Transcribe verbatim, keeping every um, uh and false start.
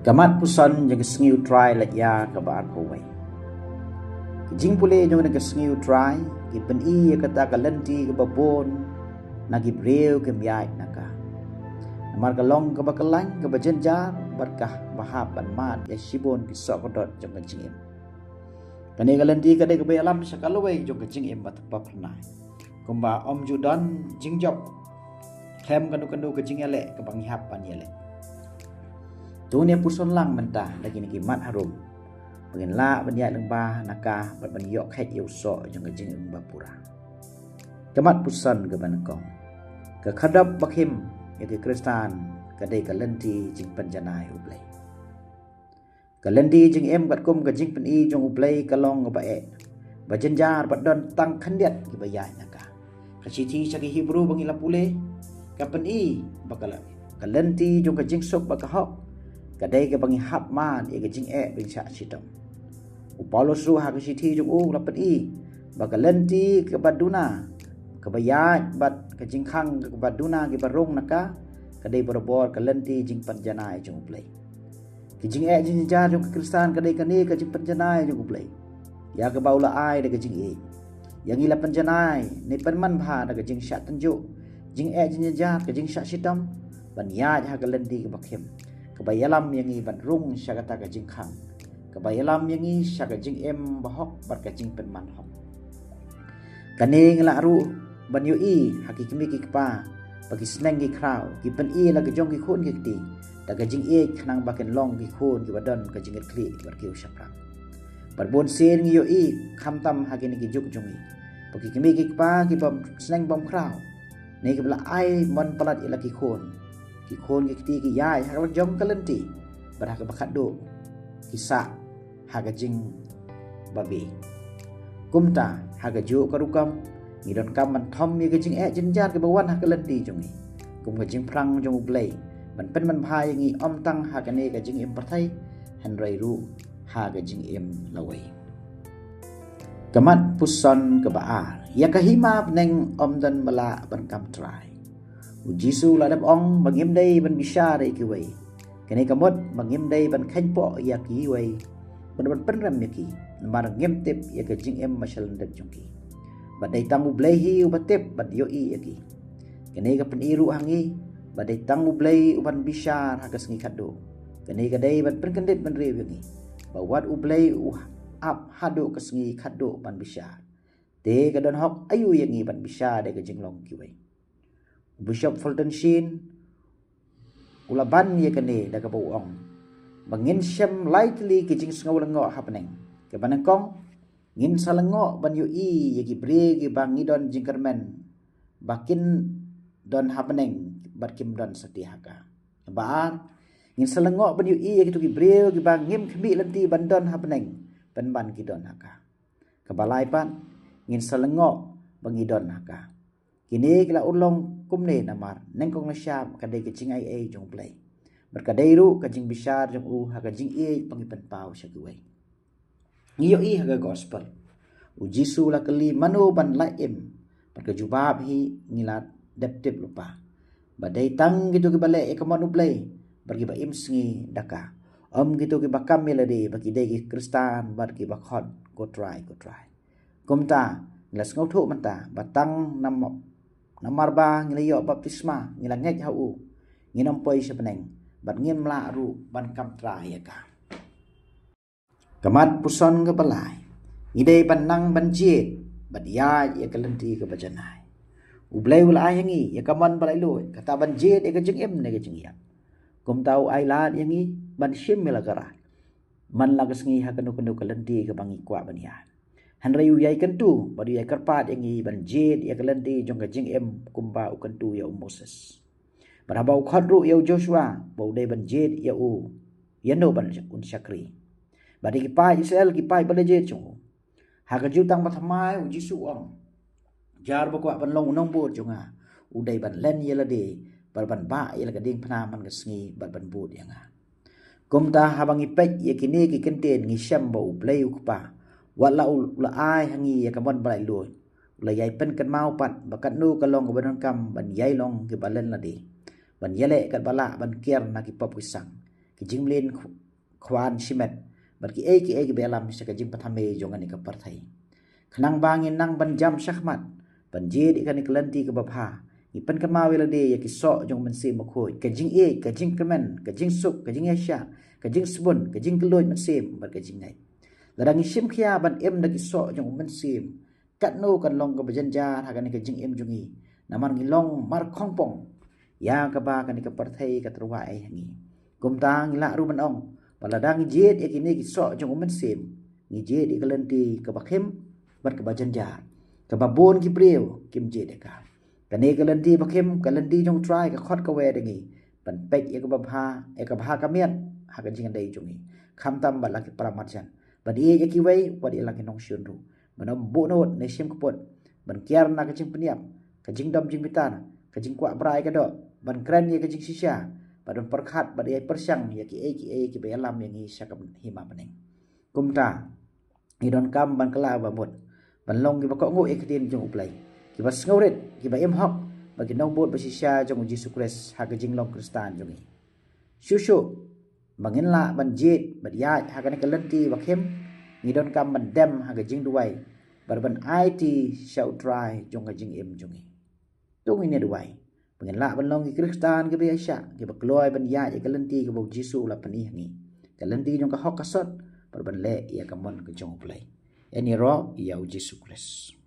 Ka mat puson jong ka sngi U Trai la jia kaba arphew wei. Ka jingpule jong ka sngi U Trai ki pyni ïa kata ka lynti kaba bun na ki briew kim ïaid na ka. Namar ka long kaba kyllain, kaba jynjar bad kaba hap ban mad ïa shibun ki soh ka dot jong ka jingim. Kane ka lynti ka dei kaba ïalam sha ka lawei jong ka jingim ba phyrnai. Kumba ym ju don jingjop khlem kano kano ka jingïaleh kaba ngi hap ban ïaleh. To ngin ïa puson lang mynta da kine ki mat harum ba ngin lah ban ïaid lyngba na ka bad ban ïoh kheit ïa u soh jong ka jingim ba pura. Ka mat puson kaba nyngkong. Ka khadop ba khim ïa ki Khristan ka dei ka lynti jingpynjanai U Blei. Ka lynti jingim katkum ka jingpyni jong U Blei ka long kaba eh, ba jynjar, ba don tang khyndiat kiba ïaid na ka. Ka shithi sha ki Hebru ba ngi la pule ka pyni ba ka la, ka lynti jong ka jingsuk bad ka hok ka dei kaba ngi hap mad ïa ka jingeh ba ngi shah shitom. U Paulus ruh ha ka shithi jong u la pyni ba ka lynti kaba duna, kaba ïaid bad ka jingkhang kaba duna kiba rung na ka, ka dei barabor ka lynti jingpynjanai jong U Blei. Ki jingeh jingjynjar jong ki Khristan ka dei kane ka jingpynjanai jong U Blei ïa kaba u la ai da ka jingïeit ïa ngi. La pynjanai ne pynman bha da ka jingshah tynjuh, jingeh jingjynjar, ka jingshah shitom ban ïaid ha ka lynti kaba khim, kaba ïalam ïa ngi ban rung sha kata ka jingkhang, kaba ïalam ïa ngi sha ka jingim ba hok bad ka jingpynman hok. Kane ngi lah ruh ban ïohi ha ki kmie ki kpa ba ki sneng ki khraw ki pyni la ka jong ki khun ki kti da ka jingïeit khnang ba kin long ki khun kiba don ka jingkitkhlieh bad ki u shaphrang. Bad bun sien ngi ïohi khamtam ha kine ki juk jong ngi ba ki kmie ki kpa ki bym sneng bym khraw ne kiba la ai mon palat ïa la ki khun, ki khun ki kti ki ïaid ha ka jong ka lynti bad ha kaba khatduh ki sah ha ka jingbabe. Kumta ha kajuh ka rukom ngi donkam ban thom ïa ka jingeh jingjynjar kaba wan ha ka lynti jong ngi kum ka jingpyrshang jong U Blei ban pynman bha ïa ngi, ym tang ha kane ka jingim pyrthei hynrei ruh ha ka jingim lawei. Ka mat puson kaba ar. Ïa ka hima bneng ym don ba lah ban kam trai. U Jisu la dep ong ba ngim dei ban bishar ïa kiwei. Kane ka mut ba ngim dei ban kheiñ poh ïa kiwei bad ban pynrem ïa ki, namar ngim tip ïa ka jingim ba shalyndet jong ki. Bad dei tang U Blei hi uba tip bad ïohi ïa ki. Kane ka pyni ruh ha ngi ba dei tang U Blei uban bishar ha ka sngi khatduh. Kane ka dei ban pynkyndit bynriew ïa ngi ba wat U Blei u ap haduh ka sngi khatduh ban bishar. Te ka don hok aïu ïa ngi ban bishar da ka jinglong kiwei? U Bishop Fulton Sheen u la ban ïa kane da kaba u ong ba ngin shem lai tylli ki jingsngew lyngngoh ha bneng. Kaba nyngkong, ngin sa lyngngoh ban ïohi ïa ki briew kiba ngi don jingkyrmen ba kin don ha bneng bad kim don satia ha ka. Kaba ar, ngin sa lyngngoh ban ïohi ïa kito ki briew kiba ngim khmih lynti ban don ha bneng pynban ki don ha ka. Kaba lai pat, ngin sa lyngngoh ba ngi don ha ka. Kine ki la urlong kumne namar nyngkong nyngshap ka dei ka jingaiei jong U Blei bad ka dei ruh ka jingbishar jong u ha ka jingïeit ba ngi pynpaw sha kiwei. Ngi ïohi ha ka gospel, U Jisu u la kylli mano ban la im bad ka jubab hi ngi la dep tip lypa, ba dei tang kito kiba leh ïa ka mon U Blei bad kiba im sngi da ka, ym kito kiba kam ïa lade ba ki dei ki Khristan bad kiba khot ko Trai, ko Trai. Kumta ngi la sngewthuh mynta ba tang nam-, namar ba ngi la ïoh baptisma, ngi la ngeit ha u, ngin ym poi sha bneng bad ngim lah ruh ban kam trai ïa ka. Ka mat puson kaba lai. Ngi dei ban nang ban jied bad ïaid ïa ka lynti kaba janai. U Blei u la ai ha ngi ïa ka mon ba laitluid, kata ban jied ïa ka jingim ne ka jingïap. Kumta u ailad ïa ngi ban shim ïa la ka rai man la ka sngi ha kano kano ka lynti kaba ngi kwah ban ïaid. Hynrei u ïai kyntu bad u ïai kyrpad ïa ngi ban jied ïa ka lynti jong ka jingim kumba u kyntu ïa u Moses. Bad haba u khot ruh ïa u Joshua ba u dei ban jied ïa u, ïa no ban un shakri. Bad ïa ki paid Israel ki paid ba la jied jong u. Ha ka jutang ba thymmai U Jisu u ong, jar ba kwah ban long u nongbud jong nga u dei ban len ïa lade bad ban bah ïa la ka diengphna man ka sngi bad ban bud ïa nga. Kumta haba ngi peit ïa kine ki kyntien ngi shem ba U Blei U Kpa, wat la u la ai ha ngi ïa ka mon ba laitluid, u la ïai pynkynmaw pat ba katno ka long kaba donkam ban ïai long kiba len lade, ban ïaleh katba lah ban kiar na ki pop ki sang, ki jingmlien khwan shimet bad ki ei ki ei ki ba ïalam sha ka jingpyntame jong kane ka pyrthei. Khnang ba ngin nang ban jam shakhmat ban jied ïa kane ka lynti kaba bha, ngi pynkynmaw ïa lade ïa ki soh jong u Mynsiem Bakhuid, ka jingïeit, ka jingkyrmen, ka jingsuk, ka jingïaishah, ka jingsbun, ka jingkylluid mynsiem bad ka jingngeit. Lada ngi shim khia ban im da ki soh jong u Mynsiem, katno kan long kaba jynjar ha kane ka jingim jong ngi, namar ngi long mar khongpong ïa kaba kane ka pyrthei ka tyrwa ei ha ngi. Kumta ngi lah ruh ban ong ba lada ngi jied ïa kine ki soh jong u Mynsiem, ngi jied ïa ka lynti kaba khim bad kaba jynjar, kaba bun ki briew kim jied ïa ka. Kane ka lynti ba khim, ka lynti jong u Trai, ka khot kawei da ngi ban peit ïa kaba bha, ïa ka bha ka miat ha ka jingïadei jong ngi, khamtam bad la ki para marjan, ban ïeit ïa kiwei wat ïa la ki nongshun ruh, ban ym buhnud ne shim kput, ban kiar na ka jingpynïap, ka jingdom jingbitar, ka jingkwah brai ka doh, ban kren ïa ka jingshisha, bad ban pyrkhat bad ïai pyrshang ïa ki ei ki ei kiba ïalam ïa ngi sha ka hima bneng. Kumta ngi donkam ban kylla ba mut ban long kiba kohnguh ïa ka ktien jong U Blei, kiba sngewrit, kiba im hok bad ki nongbud ba shisha jong U Jisu Khrist ha ka jinglong Khristan jong ngi. Shuh shuh ba ngin lah ban jied bad ïaid ha kane ka lynti ba khim, ngi donkam ban dem ha ka jingduwai bad ban aiti sha U Trai jong ka jingim jong ngi. To ngin ïa duwai ba ngin lah ban long ki Khristan kiba ïaishah, kiba kloi ban ïaid ïa ka lynti kaba U Jisu u la pyni ha ngi, ka lynti jong ka hok ka sot, bad ban leh ïa ka mon ka jong U Blei. Ïa ngi ïaroh ïa U Jisu Khrist.